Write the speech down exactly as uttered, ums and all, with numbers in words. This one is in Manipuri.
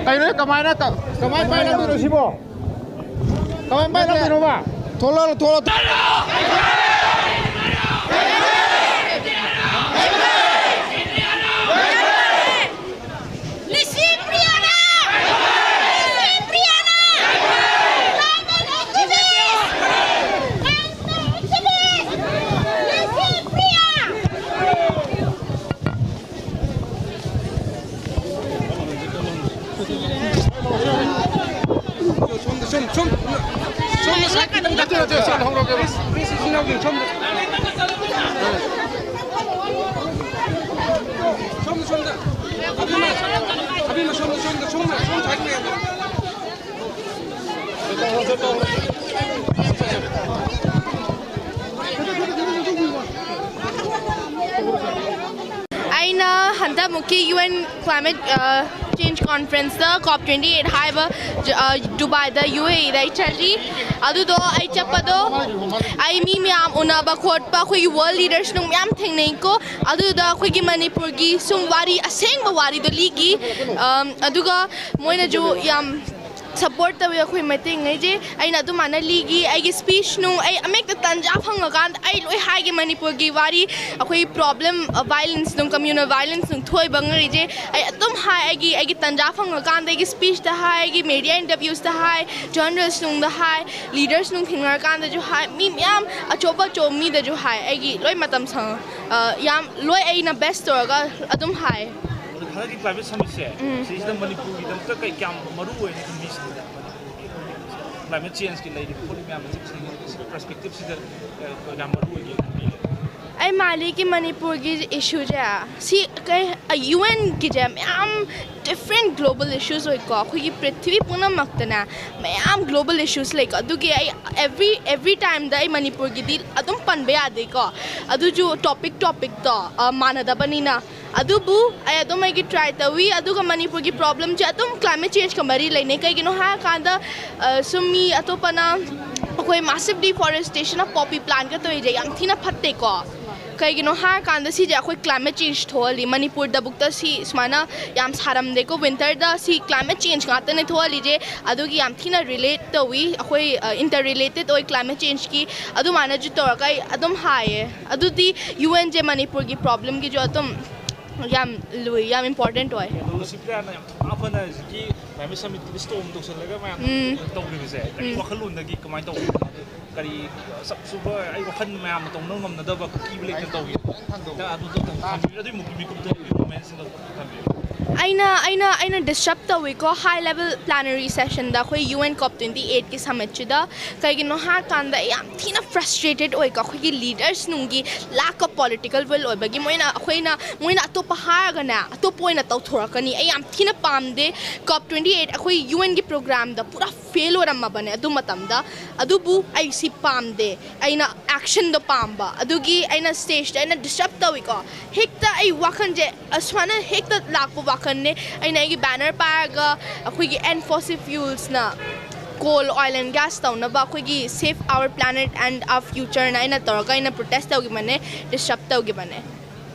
ꯀꯩꯅꯣ, ꯀꯃꯥꯏꯅ ꯇꯧ-, ꯀꯃꯥꯏ ꯄꯥꯏꯔꯛꯇꯣꯏꯅꯣ ꯁꯤꯕꯣ? ꯀꯃꯥꯏ ꯄꯥꯏꯔꯛꯇꯣꯏꯅꯣꯕ? ꯊꯣꯛꯂꯛꯑꯣ, ꯊꯣꯛꯂꯛꯑꯣ꯫ Nishimpriyana! Nishimpriyana! Climate activist! Climate activist! Nishimpriya! ꯁꯣꯝꯗ, ꯁꯣꯝ, ꯁꯣꯝ, ꯁꯣꯝꯗ ꯁꯥꯏꯠ ꯈꯤꯇꯪ ꯅꯠꯇꯦ, ꯅꯠꯇꯦ, ꯁꯣꯝꯗ ꯍꯧꯔꯛꯑꯣ, ꯄ꯭ꯂꯤꯖ, ꯄ꯭ꯂꯤꯖ, ꯏꯆꯤꯟ ꯏꯅꯥꯎꯁꯤꯡ, ꯁꯣꯝꯗ꯫ ꯁꯣꯝꯗ, ꯁꯣꯝꯗ꯫ ꯑꯕꯦꯝꯃ, ꯑꯕꯦꯝꯃ, ꯁꯣꯝꯗ, ꯁꯣꯝꯗ, ꯁꯣꯝꯗ, ꯁꯣꯝ ꯁꯥꯏꯠ ꯂꯩꯔꯣ꯫ ꯑꯩꯅ ꯍꯟꯗꯛꯃꯨꯛꯀꯤ ꯌꯨ ꯑꯦꯟ ꯀ꯭ꯂꯥꯏꯃꯦꯠ, ꯑ, ꯆꯦꯟꯖ ꯀꯣꯟꯐ꯭ꯔꯦꯟꯁꯇ ꯀꯣꯞ ꯇ꯭ꯋꯦꯟꯇꯤ ꯑꯩꯠ ꯍꯥꯏꯕ ꯖ-, ꯑ, ꯗꯨꯕꯥꯏꯗ, ꯌꯨ ꯑꯦ ꯏꯗ ꯑꯩ ꯆꯠꯂꯤ꯫ ꯑꯗꯨꯗꯣ ꯑꯩ ꯆꯠꯄꯗꯣ ꯑꯩ ꯃꯤ ꯃꯌꯥꯝ ꯎꯅꯕ ꯈꯣꯠꯄ, ꯑꯩꯈꯣꯏꯒꯤ ꯋꯥꯔꯜ ꯂꯤꯗꯔꯁ ꯅꯨꯡ ꯃꯌꯥꯝ ꯊꯦꯡꯅꯩꯀꯣ꯫ ꯑꯗꯨꯗ ꯑꯩꯈꯣꯏꯒꯤ ꯃꯅꯤꯄꯨꯔꯒꯤ ꯁꯨꯝ ꯋꯥꯔꯤ, ꯑꯁꯦꯡꯕ ꯋꯥꯔꯤꯗꯣ ꯂꯤꯈꯤ꯫ ꯑꯝ, ꯑꯗꯨꯒ ꯃꯣꯏꯅꯁꯨ ꯌꯥꯝ ꯁꯞꯄꯣꯔꯠ ꯇꯧꯋꯤ ꯑꯩꯈꯣꯏ ꯃꯩꯇꯩꯉꯩꯁꯦ꯫ ꯑꯩꯅ ꯑꯗꯨꯃꯥꯏꯅ ꯂꯤꯒꯤ, ꯑꯩꯒꯤ ꯁ꯭ꯄꯤꯆ ꯅꯨꯡ, ꯑꯩ ꯑꯃꯦꯛꯇ ꯇꯟꯖꯥ ꯐꯪꯉꯀꯥꯟꯗ ꯑꯩ ꯂꯣꯏ ꯍꯥꯏꯒꯦ꯫ ꯃꯅꯤꯄꯨꯔꯒꯤ ꯋꯥꯔꯤ, ꯑꯩꯈꯣꯏ ꯄ꯭ꯔꯣꯕ꯭ꯂꯦꯝ, ꯚꯥꯏꯂꯦꯟꯁ ꯅꯨꯡ, ꯀꯝꯃ꯭ꯌꯨꯅꯦꯜ ꯚꯥꯏꯂꯦꯟꯁ ꯅꯨꯡ ꯊꯣꯛꯏꯕ ꯉꯩꯁꯦ ꯑꯩ ꯑꯗꯨꯝ ꯍꯥꯏ꯫ ꯑꯩꯒꯤ, ꯑꯩꯒꯤ ꯇꯟꯖꯥ ꯐꯪꯉꯀꯥꯟꯗ ꯑꯩꯒꯤ ꯁ꯭ꯄꯤꯆꯇ ꯍꯥꯏ, ꯑꯩꯒꯤ ꯃꯦꯗꯤꯌꯥ ꯏꯟꯇꯔꯚ꯭ꯌꯨꯁꯇ ꯍꯥꯏ, ꯖꯔꯅꯦꯂꯤꯁ ꯅꯨꯡꯗ ꯍꯥꯏ, ꯂꯤꯗꯔꯁ ꯅꯨꯡ ꯊꯦꯡꯅꯔꯀꯥꯟꯗꯁꯨ ꯍꯥꯏ, ꯃꯤ ꯃꯌꯥꯝ ꯑꯆꯧꯕ ꯑꯆꯧꯕ ꯃꯤꯗꯁꯨ ꯍꯥꯏ꯫ ꯑꯩꯒꯤ ꯂꯣꯏ ꯃꯇꯝ ꯁꯪꯉ-, ꯑ, ꯌꯥꯝ ꯂꯣꯏ ꯑꯩꯅ ꯕꯦꯁ ꯇꯧꯔꯒ ꯑꯗꯨꯝ ꯍꯥꯏ꯫ ꯑꯗꯣ ꯍꯟꯗꯛꯀꯤ ꯀ꯭ꯂꯥꯏꯃꯦꯠ ꯁꯃꯤꯠꯁꯦ, ꯎꯝ꯫ ꯁꯤꯁꯤꯗ ꯃꯅꯤꯄꯨꯔꯒꯤꯗꯃꯛꯇ ꯀꯩ, ꯀꯌꯥꯝ ꯃꯔꯨ ꯑꯣꯏꯅ ꯈꯟꯕꯤꯁꯤꯅ ꯃꯅꯤꯄꯨꯔꯒꯤ ꯑꯩꯈꯣꯏꯒꯤ ꯀ꯭ꯂꯥꯏꯃꯦꯠ ꯆꯦꯟꯖꯀꯤ ꯂꯩꯔꯤꯕ ꯈꯣꯠꯂꯤꯕ ꯃꯌꯥꯝ ꯑꯁꯤ ꯁꯤꯒꯤ ꯄꯔꯁꯄꯦꯛꯇꯤꯞꯁꯤꯗ, ꯑ, ꯌꯥꯝ ꯃꯔꯨ ꯑꯣꯏꯒꯦ ꯈꯟꯕꯤꯒꯦ? ꯑꯩ ꯃꯥꯜꯂꯤ ꯀꯤ ꯃꯅꯤꯄꯨꯔꯒꯤ ꯏꯁꯨꯁꯦ ꯁꯤ ꯀꯩ UN ꯒꯤꯁꯦ ꯃꯌꯥꯝ different global issues ꯑꯣꯏꯀꯣ꯫ ꯑꯩꯈꯣꯏꯒꯤ ꯄ꯭ꯔꯤꯊꯤꯕꯤ ꯄꯨꯝꯅꯃꯛꯇꯅꯦ ꯃꯌꯥꯝ global issues ꯂꯩꯀꯣ꯫ ꯑꯗꯨꯒꯤ ꯑꯩ every every time ꯗ ꯑꯩ ꯃꯅꯤꯄꯨꯔꯒꯤꯗꯤ ꯑꯗꯨꯝ ꯄꯟꯕ ꯌꯥꯗꯦꯀꯣ꯫ ꯑꯗꯨꯁꯨ topic topic ꯇꯣ ꯃꯥꯟꯅꯗꯕꯅꯤꯅ꯫ ꯑꯗꯨꯕꯨ ꯑꯩ ꯑꯗꯨꯝ ꯑꯩꯒꯤ try ꯇꯧꯏ꯫ ꯑꯗꯨꯒ ꯃꯅꯤꯄꯨꯔꯒꯤ problem ꯁꯦ ꯑꯗꯨꯝ climate change ꯀ ꯃꯔꯤ ꯂꯩꯅꯩ꯫ ꯀꯩꯒꯤꯅꯣ ꯍꯥꯏꯔꯀꯥꯟꯗ ꯁꯨꯝ ꯃꯤ ꯑꯇꯣꯞꯄꯅ ꯑꯩꯈꯣꯏ massive deforestation ꯅ poppy plant ꯀ ꯇꯧꯔꯤꯁꯦ ꯌꯥꯝ ꯊꯤꯅ ꯐꯠꯇꯦꯀꯣ꯫ ꯀꯩꯒꯤꯅꯣ ꯍꯥꯏꯔꯀꯥꯟꯗ ꯁꯤꯁꯦ ꯑꯩꯈꯣꯏ climate change ꯊꯣꯛꯍꯜꯂꯤ꯫ ꯃꯅꯤꯄꯨꯔꯗꯕꯨꯛꯇ ꯁꯤ ꯁꯨꯃꯥꯏꯅ ꯌꯥꯝ ꯁꯥꯔꯝꯗꯦꯀꯣ winter ꯗ꯫ ꯁꯤ climate change ꯉꯥꯛꯇꯅꯦ ꯊꯣꯛꯍꯜꯂꯤꯁꯦ꯫ ꯑꯗꯨꯒꯤ ꯌꯥꯝ ꯊꯤꯅ relate ꯇꯧꯏ꯫ ꯑꯩꯈꯣꯏ inter related ꯑꯣꯏ climate change ꯀꯤ꯫ ꯑꯗꯨꯃꯥꯏꯅꯁꯨ ꯇꯧꯔꯒ ꯑꯩ ꯑꯗꯨꯝ ꯍꯥꯏꯌꯦ꯫ ꯑꯗꯨꯗꯤ UN ꯁꯦ ꯃꯅꯤꯄꯨꯔꯒꯤ problem ꯒꯤꯁꯨ ꯑꯗꯨꯝ ꯌꯥꯝ ꯂꯨꯏ, ꯌꯥꯝ important ꯑꯣꯏ꯫ ꯂꯨꯁꯤꯄ꯭ꯔꯤꯌꯥꯅ ꯌꯥꯝ ꯊꯧꯅꯥ ꯐꯅ ꯍꯧꯖꯤꯛꯀꯤ climate summit ꯇꯨꯗ storm ꯇꯧꯁꯜꯂꯒ ꯃꯌꯥꯝ ꯎꯝ꯫ ꯇꯧꯈꯤꯕꯁꯦ ꯀꯔꯤ ꯎꯝ꯫ ꯋꯥꯈꯜꯂꯣꯟꯗꯒꯤ ꯀꯃꯥꯏꯅ ꯇꯧꯕꯅꯣ? ꯀꯔꯤ ꯆꯞ ꯆꯨꯕ ꯑꯩ ꯋꯥꯈꯜ ꯃꯌꯥꯝꯅ ꯇꯧꯅ ꯉꯝꯅꯗꯕ ꯀꯤꯕ ꯂꯩꯇꯅ ꯇꯧꯈꯤꯕ? ꯑꯗꯨꯗꯣ ꯊꯝꯕꯤꯌꯨ꯫ ꯑꯗꯨꯒꯤ ꯃꯤꯀꯨꯞꯇ ꯃꯣꯃꯦꯟꯁꯤꯡꯗꯣ ꯊꯝꯕꯤꯌꯨ꯫ ꯑꯩꯅ ꯑꯩꯅ ꯑꯩꯅ disrupt ꯇꯧꯏꯀꯣ high level plenary session ꯗ ꯑꯩꯈꯣꯏ UN COP twenty eight ꯀꯤ summit ꯁꯤꯗ꯫ ꯀꯩꯒꯤꯅꯣ ꯍꯥꯏꯔꯀꯥꯟꯗ ꯑꯩ ꯌꯥꯝ ꯊꯤꯅ frustrated ꯑꯣꯏꯀꯣ꯫ ꯑꯩꯈꯣꯏꯒꯤ leaders ꯅꯨꯡꯒꯤ lack of political will ꯑꯣꯏꯕꯒꯤ ꯃꯣꯏꯅ ꯑꯩꯈꯣꯏꯅ ꯃꯣꯏꯅ ꯑꯇꯣꯞꯄ ꯍꯥꯏꯔꯒꯅꯦ ꯑꯇꯣꯞꯄ ꯑꯣꯏꯅ ꯇꯧꯊꯣꯔꯛꯀꯅꯤ꯫ ꯑꯩ ꯌꯥꯝ ꯊꯤꯅ ꯄꯥꯝꯗꯦ꯫ COP twenty eight ꯑꯩꯈꯣꯏ UN ꯒꯤ program ꯗ ꯄꯨꯔꯥ fail ꯑꯣꯏꯔꯝꯃꯕꯅꯦ ꯑꯗꯨ ꯃꯇꯝꯗ꯫ ꯑꯗꯨꯕꯨ ꯑꯩ ꯁꯤ ꯄꯥꯝꯗꯦ꯫ ꯑꯩꯅ action ꯗꯣ ꯄꯥꯝꯕ꯫ ꯑꯗꯨꯒꯤ ꯑꯩꯅ stage ꯇ ꯑꯩꯅ disrupt ꯇꯧꯏꯀꯣ꯫ ꯍꯦꯛꯇ ꯑꯩ ꯋꯥꯈꯜꯁꯦ ꯑꯁꯨꯃꯥꯏꯅ ꯍꯦꯛꯇ ꯂꯥꯛꯄ ꯋꯥꯈꯜꯅꯦ꯫ ꯑꯩꯅ ꯑꯩꯒꯤ banner ꯄꯥꯏꯔꯒ ꯑꯩꯈꯣꯏꯒꯤ end fossil fuels ꯅ coal, oil and gas ꯇꯧꯅꯕ ꯑꯩꯈꯣꯏꯒꯤ save our planet and our future ꯅ ꯑꯩꯅ ꯇꯧꯔꯒ ꯑꯩꯅ protest ꯇꯧꯈꯤꯕꯅꯦ, disrupt ꯇꯧꯈꯤꯕꯅꯦ꯫